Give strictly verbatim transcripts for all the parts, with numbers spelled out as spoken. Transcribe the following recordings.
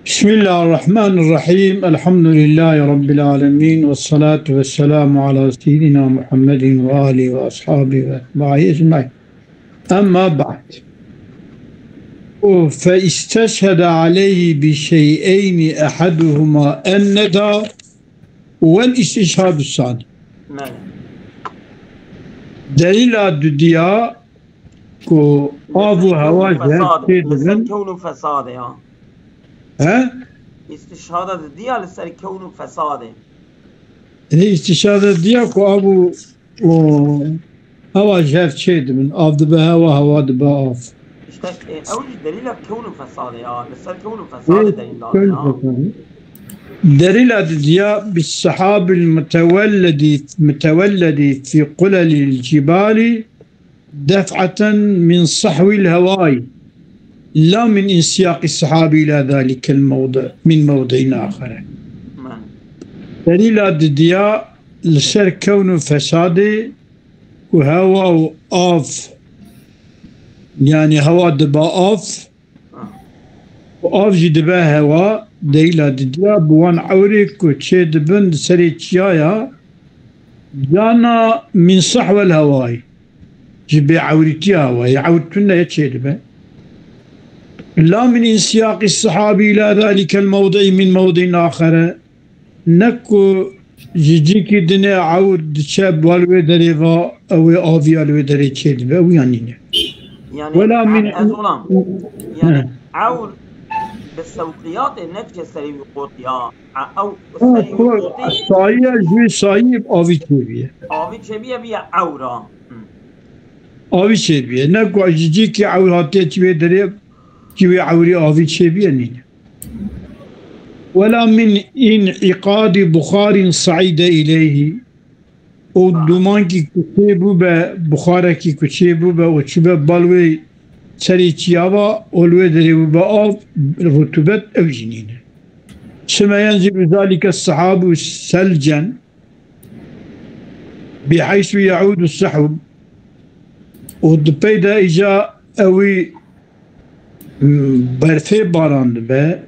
بسم الله الرحمن الرحيم. الحمد لله رب العالمين. والصلاة والسلام على سيدنا محمد وآله وأصحابه وأتباعه أجمعين. أما بعد. فاستشهد عليه بشيئين أحدهما الندى والاستشهاد الثاني. Delîla dudiya ku av û hewa ji hev çê dibin. Kewn û fesadê, ha. He? Îstişhada dudiya li ser kewn û fesadê. Ê, îstişhada dudiya ku av û, û hewa ji hev çê dibin. Av dibe hewa, hewa dibe av. İşte, e, ew jî delîla kewn û fesadê ya. Li ser kewn û fesadê delîl dane ya. Delîla didiya bi sehabil mutewelledi, mutewelledi fi qulelil cibali def'eten min sahwil hewai. La min insiyaqi sahabi ila zalikel mewdi, min mewdi'in axere. Delîla didiya li ser kewn û fesadê û hewa û av, yani hewa dibe av, û av jî dibe hewa, delîla didiya bi wan ewrê ku çê dibin di serê çiyaya, cana min sahwel hewayî, ji bêewrîtiya hewayê, ewr tune ye çê dibe. La min însiyaqî sihabî ila zalîkel mewdi'î min mewdi'in axere. Ne ku ji cîkî dinê ewr diçe bal wê derê va, ew ê aviya li wê derê çê dibe, ew ya nîne. Yani, Wela min ez olam. Yani, He. Ewr bi sewqiyatê ne diçe serê wî qot ya. A, ew Ha, serê wî ku qotî. Sayiye ji wî sayî avî çêbiye. Avî çêbiye biye ewra. Hı. Avî çêbiye. Ne ku ji cîkî ewr hatiye çi wê derê, çi wê ewrî avî çêbiye nîne. Wela min înîqadî buxarîn saîde îleyhî. Û dumankî ku çê bûbe, buxarekî ku çê bûbe û çûbe bal wê serê çiyava û li wê derê bûbe av, rutubet ew jî nîne. Sime yenzilu zalike sehabu selcen biheysu yaudu sehub û di pey de îca ewî berfê baran dibe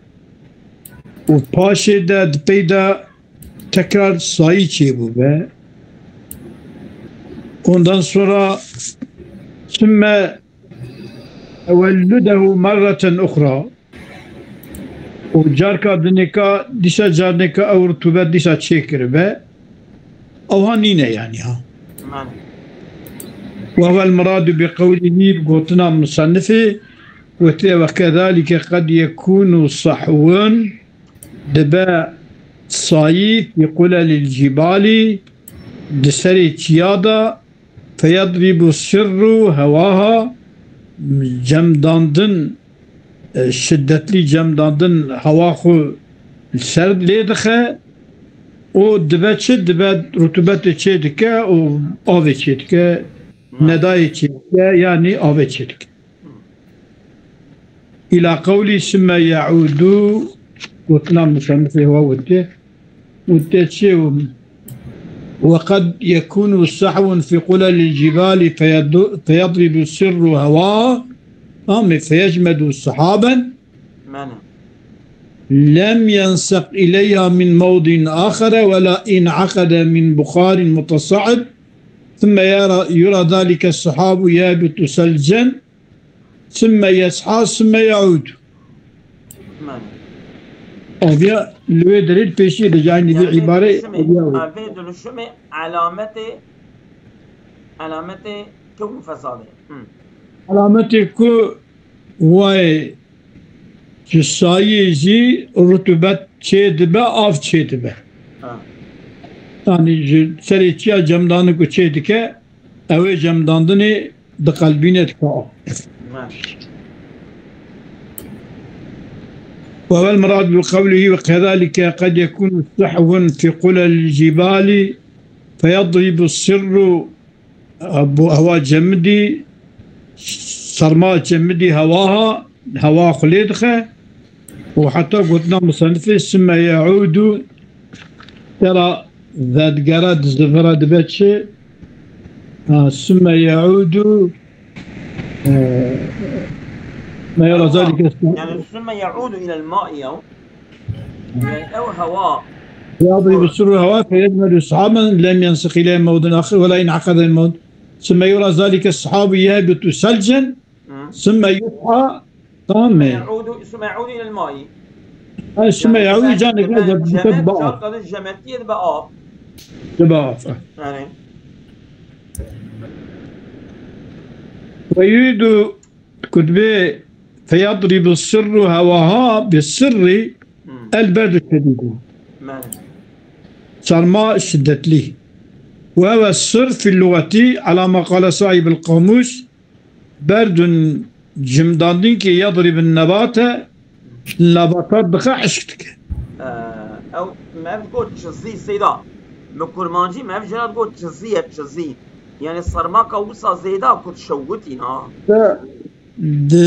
û paşê de di pey de tekrar sayî çêbûbe. Ondan sonra sümme evelludehu merreten uxra û carka dinêka dîsa carnêka ew rutubet dîsa çêkiribe. Ewha nîne yani ha. Mane. Ve huvel muradu bi qewlihî, gotina musennifê, gotiye, "Ve kezalike qed yekûnu sahwun", dibe sayî, "fî qulelil cîbalî", di serê çiya de, "feyedrîbu sirru hewaha", cemdandin, e, şiddetlî cemdandin hewa xwe li ser lê dixe û dibe çi? Dibe rutubetê çê dike û avê çê dike, Hı. nedayê çê dike, yanî avê çê dike. Îla qewlî sümme yeûdû, gotina musennifê wa witê, witê çi? Ve qed yekûnu sehwun fî qulelil cîbalî feyedribu sirru hewa, amê feyecmedu sehaben, Mane. lem yenseq ileyha min mewdin axere ve la in'aqede min buxarin mutesaib, sümme yara, yura zalike sehabu yehbitu selcen, sümme yes'a, sümme ye'ûd. Mane. Aviya li wê derê pêşî de, yani vê Yani, îbare dönüşümü, aviya wê. Ha, vê dönüşümü alameti, alameti kevn fesadê. Hı. Alametê ku wayê ji sayî jî rutubet çê dibe, av çê dibe. Ha. Yani ji serê çiya cemdandin ku çê dike, ew ê cemdandinê diqelbîne dike av. Mane. وهو المراد بقوله وكذلك قد يكون سحو في قلل الجبال فيضرب السر، bu hewa cemidî, serma cemidî hewa ha, hewa xwe lê dixe û heta gotina musennifê sümme ye'ûdû, tera vedgera dizivira dibe çi? Ha, sümme ye'ûdû, e, me yara zalike. Yani sümme ye'ûdû ilel ma'i ya. Yani ew hewa. يضرب السر هواء فيجمد سحابا لم ينسق إليه موج آخر ولا انعقد الموج ثم يرى ذلك السحاب يهبط ثلجا ثم يطحى. Tamam mı? يعود ثم يعود إلى الماء. Ha, ثم يعود جانك جمد بتبقى جمد جمد يد بقى. بتبقى. Yani. ويريد كتبه فيضرب السر هواها بالسر البرد الشديد. Yani. Sarma şiddetli. وهو السر في اللغة على ما قال صاحب القاموس برد cimdandin ki يضرب النبات, nebatat dixwe eşk dike. Ee, ew mev got çizî seyda. Mi kurmancî mev jira got çizî ye çizî. Yani sarmaka wisa zêda kut şewitî na. Di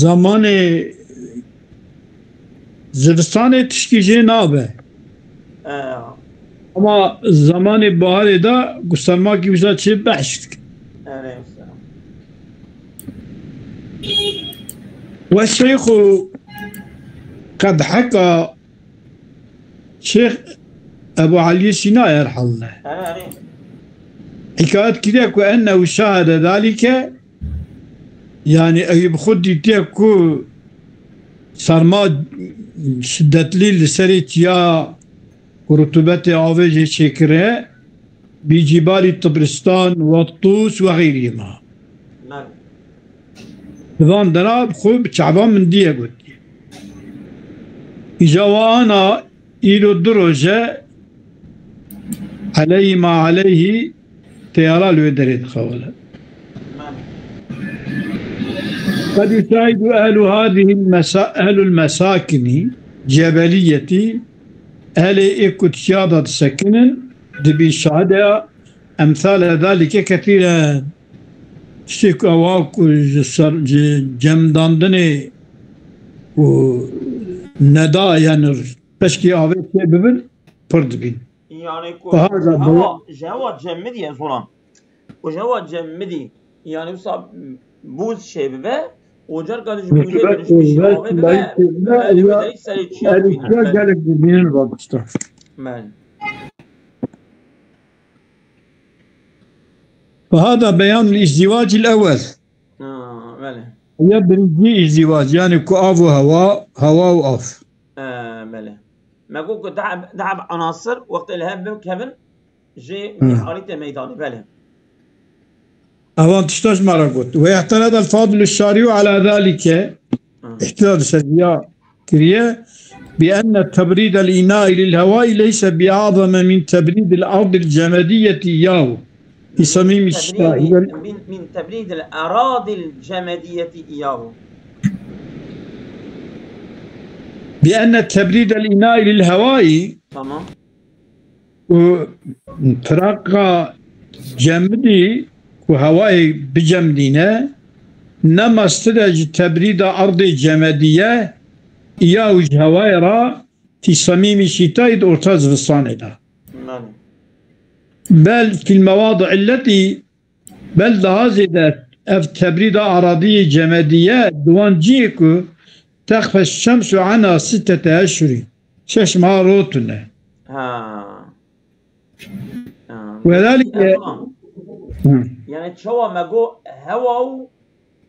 zamanê zivistanê tişkî jê nabe. Ee, Ama zamanê baharê de ku sermakî wisa çê behş dike. Aleyhisselam. والشيخ قد حكى Şêx Ebu Elî Sîna herhalde Erê, erê. hikayet kiriye ku ennehu şahede zalike, yani ew bi xwe dîtiye ku sarma şiddetli li serê çiya ku rutubetê avê jê çêkiriye, bi cîbalî Tibristan ve Tûs ve xeyrî ma. Belê. Di van dera bi xwe bi çavan min diye gotiye. Îja wa ana îro du roje eleyhî ma eleyhî teyara li wê derê dixewile. Belê. قد يشاهد أهل هذه المسا-، أهل المساكن الجبلية, ehlê ê ku çiya de disekinin, dibîn şahide ya emsale zalike kethîren. Tiştê ku ewa ku ji ser, ji cemdandinê û neda, yani peşkî avê tê bibin, pir dibîn. Yani ku Aha, ji da hewa, bu- ji hewa cemidî ez ona. Ku ji hewa cemidî, yani wisa bûz çê bibe, û carka ji Rutubet bûzê dönüşmüş û avê bibe, belkî ne, belê ya wê derî serê çiya yani bîne. çiya Belê. Gelek dibînin va tişta. Belê. وهذا بيان الازدواج الأول. Ha, belê. Ya birinci izdivac, yani ku av û hewa, hewa û av. Ee, belê. Me got ku deheb, deheb anasir wextê li hev bikevin, jê Hı. miharî tê meydanê, belê. Evan tişta ji me re got. ويعترض الفاضل الشارع على ذلك. Hı. اعتراض ser viya kiriye. بأن تبريد الإناء للهواء ليس بأعظم من تبريد الأرض الجمادية إياه في صميم الشتاء. تبريد، من، من تبريد الأراضي الجمادية إياه. بأن تبريد الإناء للهواء Tamam. û tiraqa cemidî ku hewayê bicemdîne, ne mestir e ji tebrîda erdê cemedî ye, ya û ji hewayê re fî semîmî şîtayî di orta zivistanê de. Belê. Bel fîl mewadi illetî, bel daha zêde ev tebrîda aradiyê cemedî ye, di wan cihê ku texfe şemsu ena sittete eşhurî, şeş meha rotune. Ha. Ha. Welâlike- Tamam. Hı. Yani çawa me got hewa û,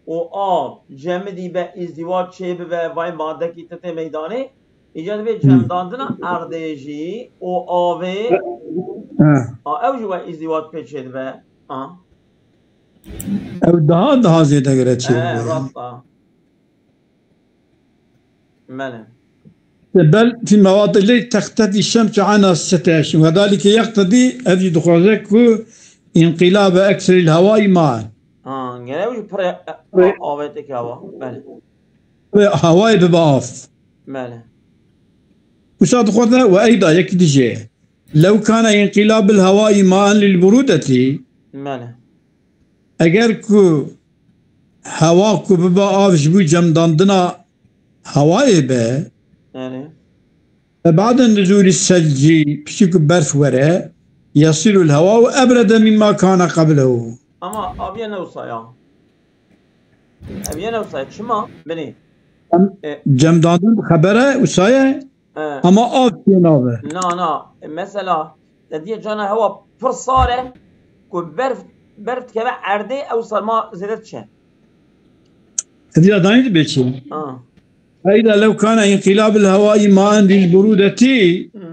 û av cemidî be, îzdîvac çê bibe, vay madekî titê meydanê, îca divê cemdandina erdê jî û avê, Ha. a, ew jî we îzdîvac pê çê dibe. A. Ew daha, daha zêde gere çê E, bibe. rast a. Belê. Bel fî mewadi lê textedî şemsu ena sittete eşhur. Wedalike yeqtedî, ev jî dixwaze ku înqîlabe ekserîl hewayî ma. Ha, gere ew jî pire, e, Pire. Avêteke hewa. Belê. Ve hewayê bibe av. Belê. Wisa dixwaze we eyda yekî dijê. Lew kana înqîlabil hewayî maan lil burûdetî. Belê. Eger ku hewa ku bibe av ji bo cemdandina hewayê be, Belê. e, ba'de nuzûlî selcî, piştî ku berf were, yasîrul hewâ ebrede mîmma kana qeblehu. Ama aviye ne wisa ya. Aviye ne wisa ya. Çima? Binê. Em- E. Cemdandin xebere wisa ye, E, Ama av pê nabe. Na, na. E, mesela, te diyê cana hewa pir sar e, ku berf, berf dikeve erdê, ew sarma zêde diçe. Hediya danî dibe çi? Ha. Eyda lew kana inqilabul hewayî maen lil burudetî, Hı.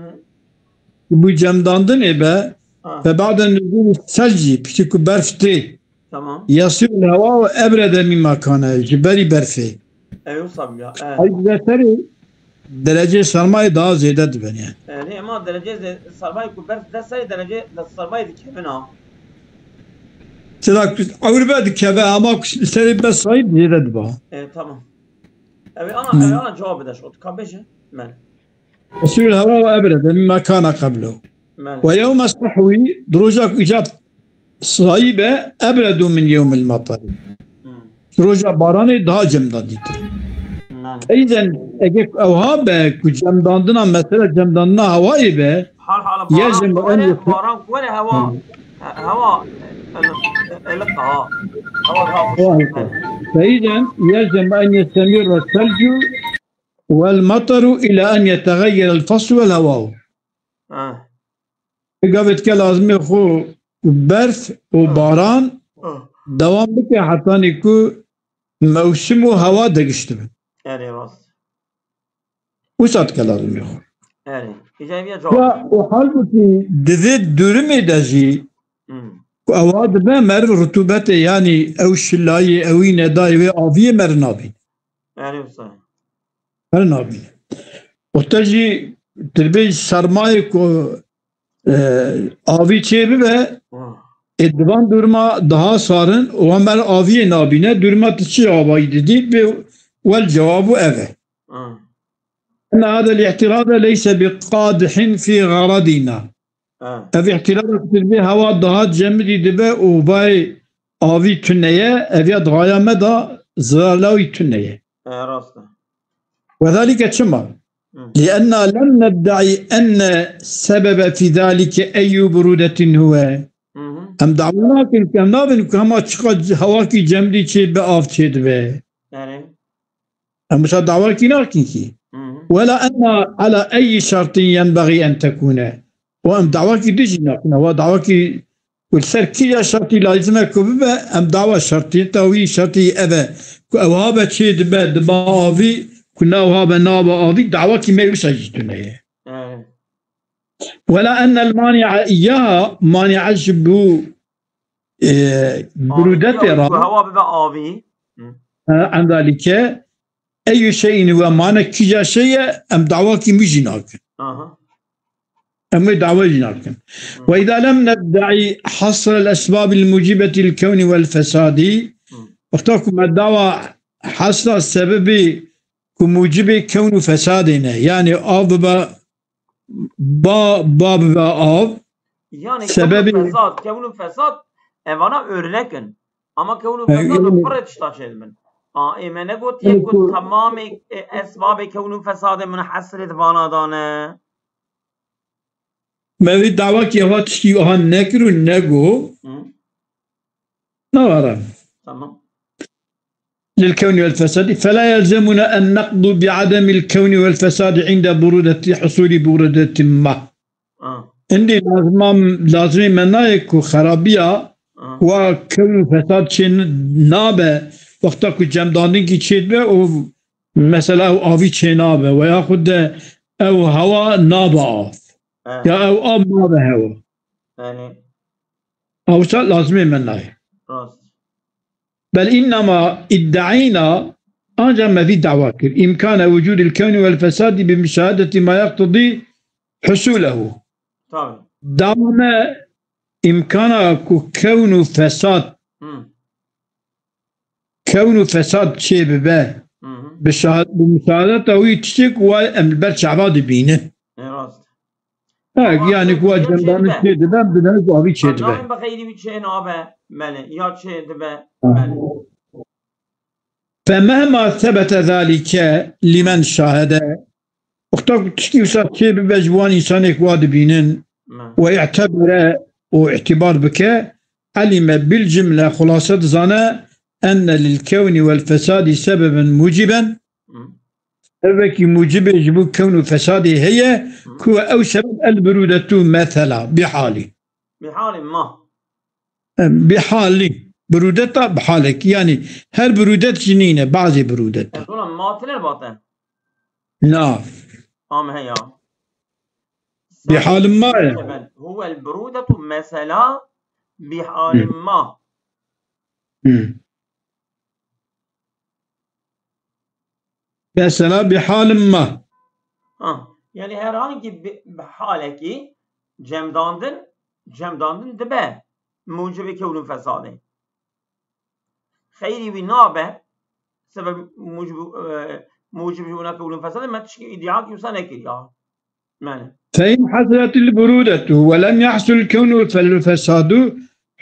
bu cemdandinê be, Ha. fe ba'de nuzul selci, piştî ku berf tê. Tamam. Yasirul hewâ ve ebrede mimma kane, ji berî berfê. Ew wisa bûya, e. Ay, bi serê derecê sermayê daha zêde dibin yani. E, ne, ama derecê ze-, sermayê ku berf de serê derecê de sermayê dikevin ha. Sida ku ewr be dikeve, ama ku serê be sayî zêde diba. E, tamam. Ew ana, Hı. ew ana cevabı da şu. Ka beje? Mel. Yasirul hewâ ve ebrede mimma kane qablu. Mel. Ve yevme sahwi, di roja ku îcab sayî be, ebredu min yewmil matari. Hmm. Roja baranê daha cemdandîtir. Mel. Eyzen, ege ewha be ku cemdandina, mesela cemdandina hewayê be, Hal hala ye baran jemdandin kuwere, ye- baran kuwere hewa, Hmm. he-, hewa, el-, el-, ha. Hewa daha Hewa hoş. Mel. Eyzen, ye jemdandin ye semîr ve selcu vel mataru ila en yetegayyerel faslu vel hewau. Ha. Gavê dike lazimê xwe berf û Ha. baran Ha. dewam bike hetanî ku mewsim û hewa degiştibin. Erê rast. Wisa dike lazimê xwe. Erê. Îca ev ya Ya, cevap. û halbûkî di vê durumê de jî Hmm. ku ewa dibe meriv rutubetê, yanî ew şilayê, ewî nedayê wê aviyê meriv nabîne. Erê wisa. Meriv nabîne. Û te jî tu dibê sermayê ku, e, avî çê bibe, Hmm. ê di van durma daha sarin û emer aviyê nabîne, durma tu çi avayî didî, bê wel cewabu ev e. Hmm. Enne hadel îhtîraze leyse bi qadihin fî garadîna. Ha. Ev îhtîraza ku tu dibê hewa daha cemidî dibe û bayê avî tune ye, ev ya dixaya me da zirarlawî tune ye. E, rast e. Ve zalike çima? Hı. Lienna lem neddaî enne sebebe fî zalike eyyû burûdetin huwe. Hı hı. Em dawa nakin, em nabin ku hema çiqa c-, hewakî cemidî çê bi av çê dibe. Yani. Em wisa dawakî nakin kî. Hı hı. Wela enna ala eyyi şertin yenbagî en tekûne. Û em dawakî dijî nakin. Ewa dawakî ku li ser kîja şertî lazim e ku bibe, em dawa şertiyeta wî şertî ev e. Ku ew habe çê dibe, dibe avî, ku ne ew habe nabe avî, dawakî me wisa jî tune ye. Evet. Wela enel mani'a iyyaha, mani'a ji bo, e, burûdetê re. Hewa bibe avî. Hı. E, endalîke, eyyu şeyin huve mane kîja şey ye, em dawakî min jî nakin. Aha. Em wê dawa jî nakin. Hı. Ve îza lem neddaî hasrel esbabil mucîbetil kewni vel fesadî, Hı. wexta ku me dawa hasra sebebê ku mucibê kewn û fesadê ne, yani av bibe ba, ba bibe av. Yani sebebê kewn û fesad, kewn û fesad, evana örnek in. Ama kewn û fesad û pirê tişta çêdibin. A, ê me negotiye ku temamê, e, esbabê kewn û fesadê min hesrê di vana dane. Me vî dawakî eva tiştî wiha nekir û nego. Hı. Navara. Tamam. Lil kewni vel fesadî. Fela yelzemuna en neqdu bi ademil kewni vel fesadî inde burudeti, husuli burudeti ma. Ha. Hindî lazima, lazimê me nayê ku xerabiya Ha. wa kewn û fesad çê n-, nabe, wexta ku cemdandinkî çê dibe û mesela ew avî çê nabe, we yaxud de ew hewa nabe av. Ha. Ya ew av nabe hewa. Yani. Awsa lazimê me nayê. Rast. Bel innema iddaîna, ancak me vî dawa kir. İmkane vücudil kevni vel fesadi bi müşahadeti ma yaktadi husulehu. Tabii. Dawa me imkana ku kewn û fesad, Hı. kewn û fesad çê bibe. Hı hı. Bi şahad-, bi müşahadeta wî tiştê ku wa em li ber çava dibînin. E, rast. Ha, ama yani ku wa cemdanî çê dibe, bi deniz avî çê dibe. Nayên bi xeyrî wî çê nabe, belê, ya çê dibe, belê. Fe mehma sebete zalike limen şahede. Wexta ku tiştî wisa çê bibe ji wan însanê ku wa dibînin, Me. we îtebere û îtibar bike, elîme bil cimle, xulase dizane, enne lil kewnî wel fesadî sebeben muciben. Hı. Evekî mucibê ji bo kewn û fesadê heye, Hı. ku ew sebeb el birudetu mesela, bi halî. Bi halî ma. Em, bi halî. Birudeta bi halekî. Yani her birudet jî nîne, bazê birudeta. Ez ola ma tine bate. Na. Am heya. Bi halim ma ye. Huwel birudetu mesela bi halim Hı. ma. Hı. Mesela bi halim ma. Ha, yani herhangi bir, bir halekî cemdandin, cemdandin dibe mucibê kewn û fesadê. Xeyrî wî nabe, sebeb mucib, e, mucib ji wina kewn û fesadê me tişkî îdîa ki wisa nekiriya. Belê. فإن حصلت البرودة ولم يحصل الكون فالفساد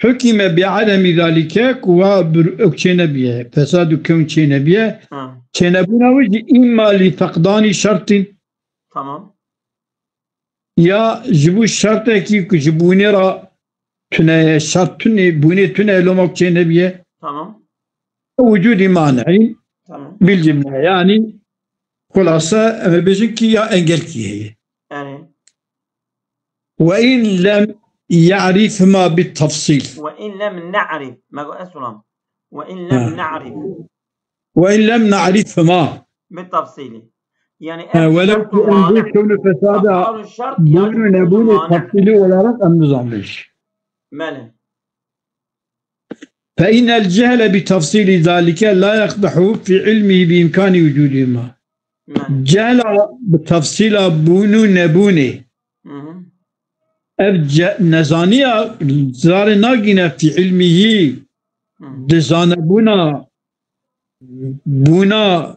حكم بعدم ذلك, ku wa bir-, ew çê nebiye, fesad û kewn çê nebiye. Ha. Çênebûna wî jî îmma li feqdanî şertin. Tamam. Ya ji bo şertekî ku ji bûnê re tune ye, şert tune, bûnê tune ye, loma çê nebiye. Tamam. Wicûdî mani'î Tamam. bil cimle. Yani xulasa em ê bêjin ki ya engelkî heye. Yani. Ve in lem ya'rif ma bit tefsil. Ve in lem na'rif. Me got ez solam. Ve in lem Ha. na'rif. Ve in lem na'rif ma. Bit tefsili. Yani Ha, ev welev şert ki û em mane. Bû kewni fesada Ef'al û şert, yani bûn û nebûnê mane. Tefsili olarak em nizanmiş. Belê. فإن الجهل بتفصيل ذلك لا يقدح في علمه بإمكان وجودهما. Belê. Cehla bi tefsîla bûn û nebûnê. Hı hı. Ev ce-, nezaniya zarê nagîne fi ilmihî Hı. di zanebûna bûna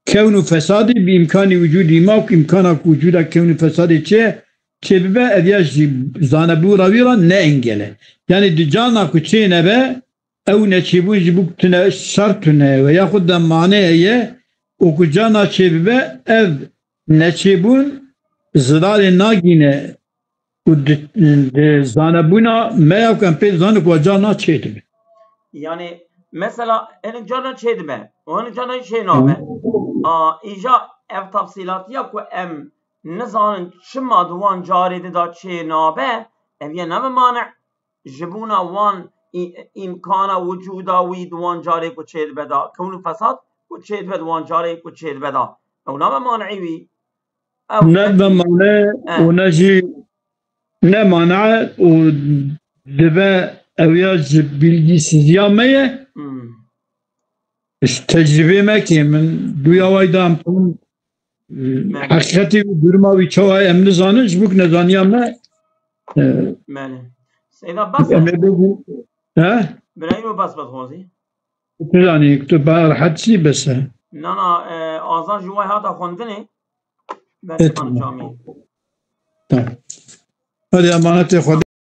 kewn û fesadê bi îmkanî wicûdî ma ku îmkana ku wicûda kewn û fesadê çê, çê bibe, ev ya jî zanebûra wî re ne engel e. Yani di carna ku çê nebe, ew neçêbûn ji bo tune şer tune ye we yaxud de mane ye û ku carna çê bibe, ev neçêbûn zirarê nagîne û di, di zanebûna me ya ku em pê dizanin ku carna çê dibe. Yani mesela hinek carna çê dibe û hinek carna çê nabe. Hı. A, îja ev tefsîlatiya ku em nizanin çima di wan carê de da çê nabe, ev ye ne bi mane ji bona wan î-, îmkana wicûda wî di wan carê ku çê dibe da, kewn û fesad ku çê dibe di wan carê ku çê dibe da. Ew nabe manî wî. Ew Ne be mane Eh. û ne jî ne mane û dibe ew ya ji bilgîsiziya me ye. Hmm. Ji tecrübê me kê min duya way da em tam, e, Me. heqîqetê wî, duruma wî çawa ye em nizanin, ji bo ku nezaniya me, e, Belê. Seyda bes em e. ê bêjin, he? Birayî me bes bes xwazî. Tu zanî, tu ba rehet jî bes e. Na, na, e, azan ji way hata xwendinê. Bes E, kan tamam. camî. Tamam. Hadi emanetê Xwedê.